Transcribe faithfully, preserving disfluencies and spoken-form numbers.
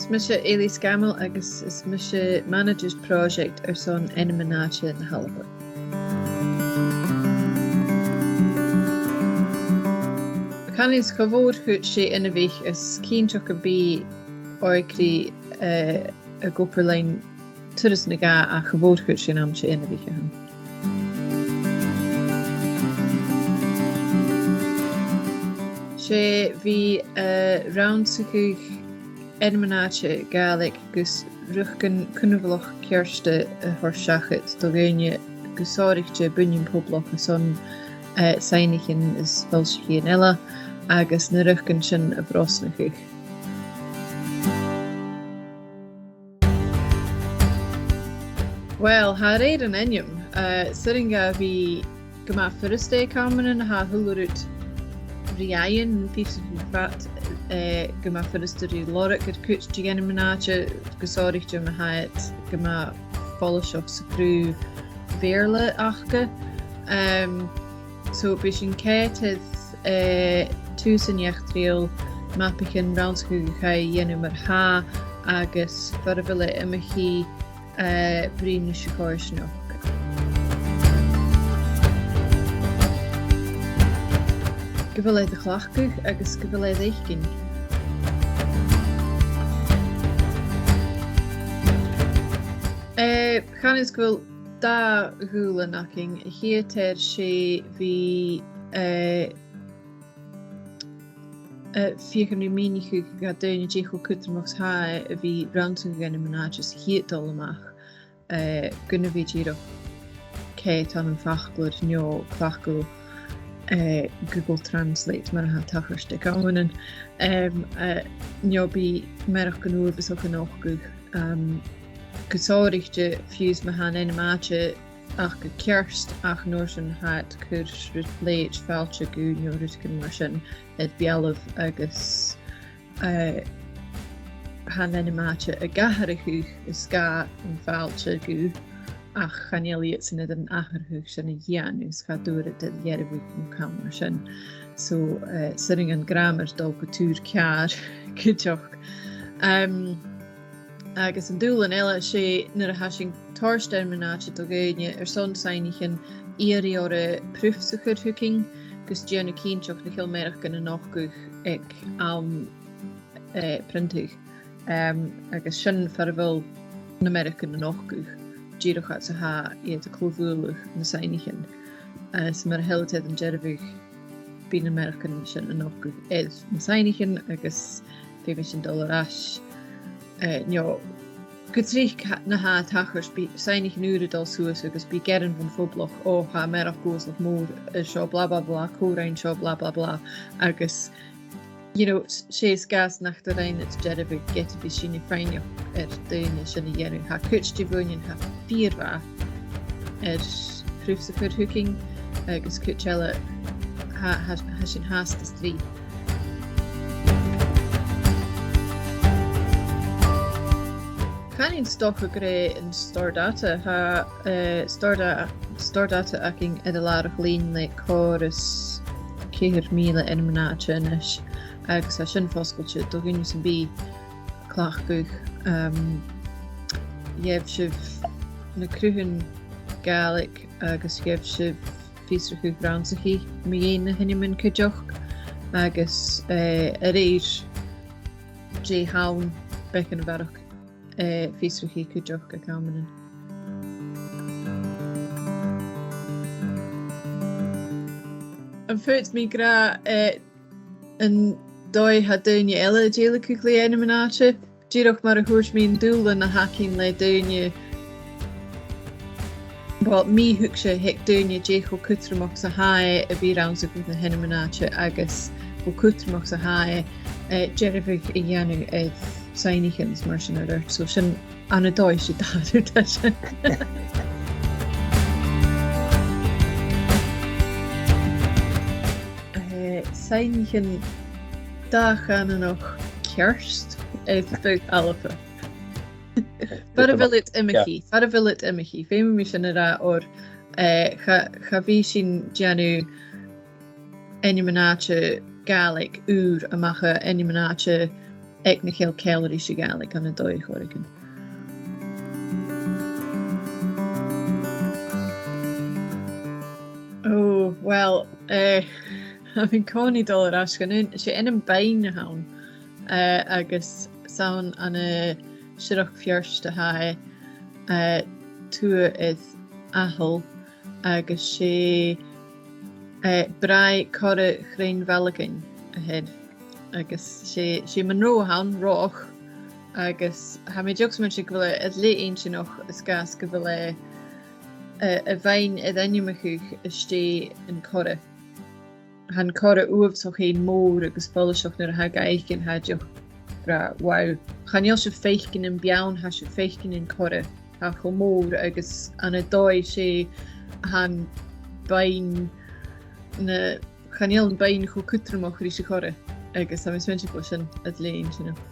mise Eilidh Scammell agus is mise manaidsear pròiseact airson Ainmean-Àite na h-Alba. Chan eil fhios cho mòr, chuir sinn inbhich is cinnteach gum bi òigridh, eh, ag obair leinn turas no dhà, ach a' mhòr-chuid den àm tha sinn inbhich ann. 'S e bhith, eh, rannsachadh ainmean-àite Gàidhlig gus riochdan cunbhalach ceart a thoirt seachad do dhaoine, gu sònraichte buidhnean poblach airson, eh, soidhnichean is foillsichean eile, agus na riochdan sin a bhrosnachadh. Uill, tha e air an ainm, eh, 's urrainn dha bhith gu math furasta aig amannan, tha a h-uile rud ri fhaighinn, fiosrachadh fad, eh, gu math furasta ri lorg air cuid de dh'ainmean-àite, gu sònraichte ma tha iad gu math follaiseach sa chruth Bheurla aca. Em, so, bidh sinn a' coimhead air, eh, tùsan eachdraidheil, mapaichean, rannsachadh a chaidh a dhèanamh mar-thà, agus far a bheil e iomchaidh, eh, bruidhinn ris a' choimhearsnachd. Gu bheil e air a chleachdadh agus gu bheil e air fhaicinn. Eh, chan eil fhios gu bheil dà dhùbhlan againn. A' chiad fhear, 's e bhith, eh, eh, feuchainn ri mìneachadh do dhaoine dè cho cudromach 's a tha e a bhith rannsachadh ainmean-àite sa chiad dol a-mach, eh, gun a bhith dìreach a' coimhead ann am faclair no cleachdadh, eh, Google Translate mar a tha tachairt aig amannan. Em, eh, no bidh mearachdan uabhasach a' nochdadh, em, gu sònraichte fiù 's ma tha an t-ainm-àite aca ceart, ach an uair sin tha iad a' cur rud leithid fàilte gu no rudeigin mar sin air beulaibh agus, eh, tha an t-ainm-àite ag atharrachadh is gabh am fàilte gu, ach chan eil iadsan air an atharrachadh sin a dhèanamh, is cha d' fhuair iad air a dhearbhadh no càil mar sin. So, eh, 's urrainn dhan gràmar dol gu tur ceàrr cuideachd. Em, Agus an dùbhlan eile, 's e nuair a tha sinn a' toirt ainmean-àite do dhaoine airson soidhnichean, iarraidh orra prufs a chur thugainn, gus dèanamh cinnteach nach eil mearachdan a' nochdadh aig àm, eh, priontaidh. Em, agus sin far a bheil na mearachdan a' nochdadh, dìreach fhad 's a tha iad a' clò-bhualadh na soidhnichean. Eh, is mar a thuirt mi an-dèidh, bidh na mearachdan sin a' nochdadh air na soidhnichean agus feumaidh sinn dol air ais. Eh, no, gu tric na tha a' tachairt, bidh soidhnichean ùra a' dol suas agus bidh gearan bhon phoball, o, tha mearachd uabhasach mòr air seo, blah, blah, blah, cò rinn seo, blah, blah, blah. Agus, you know, s-, 's e 's gus nach do rinn iad dearbhadh ged a bhiodh sinn a' faighneachd air daoine sin a dhèanamh. Tha cuid de bhuidhnean, tha fìor mhath air prufs a chur thugainn, agus cuid eile tha, tha, tha sinn fhathast a' strì. Chan eil mi 's dòcha gur e an stòr dàta, tha, eh, stòr dà-, stòr dàta againn air an làrach-lìn le còrr is ceithir mìle ainmean-àite a-nis, agus tha sin fosgailte do dhuine sam bith a chleachdadh, um, gheibh sibh na cruthan Gàidhlig agus gheibh sibh fiosrachadh rannsachaidh mu dheidhinn na h-ainmean cuideachd, agus, eh, a rèir dè th' ann, beagan a bharrachd, eh, fiosrachaidh cuideachd aig amannan. Am faod mi gràdh, eh, an dòigh a tha daoine eile a' dèiligeadh ri ainmean-àite? Dìreach mar a thuirt mi, an dùbhlan a th' againn le daoine, well, mi thuigse, thuig daoine dè cho cudromach 's a tha e a bhith rannsachadh na h-ainmean-àite agus cho cudromach 's a tha e, eh, dearbhadh a dhèanamh air soidhnichean is mar sin air adhart. So sin ann an dòigh 's e dà rud a tha sin. Eh, soidhnichean dà-chànanach ceart air feadh Alba. Far a bheil iad iomchaidh, far a bheil iad iomchaidh. Feumaidh mi sin a ràdh, oir, eh, cha, cha bhi sinn a' dèanamh ainmean-àite Gàidhlig ùr a-mach à ainmean-àite aig na ceòl ceòl ris a' Ghàidhlig ann an dòigh air choreigin. Oh, well, eh, tha mi an-còmhnaidh a' dol air ais gun aon, 's e ainm beinn a th' ann, eh, agus 's ann an, eh, Siorrachd Pheairt a tha e, eh, tuath air Athall, agus 's e, eh, Bràigh Coire Chruinn Bhalgain a th' air. Agus 's e, 's e Munro a th' ann, Roch, agus tha mi a' dol a dh'fhaighinn gu bheil e air leth inntinneach, air sgàth 's gu bheil e, eh, a' bheinn air ainmeachadh às dèidh an coire. Tha an coire uabhasach fhèin mòr agus follaiseach nuair a tha thu ga fhaicinn, tha thu dìreach ag ràdh, wow. Chan eil sibh a' faicinn am beann, tha sibh a' faicinn an coire. Tha e cho mòr agus ann an dòigh 's e, tha am beinn na, chan eil am beinn cho cudromach ris a' choire. Agus tha mi a' smaointinn gu bheil sin air leth inntinneach.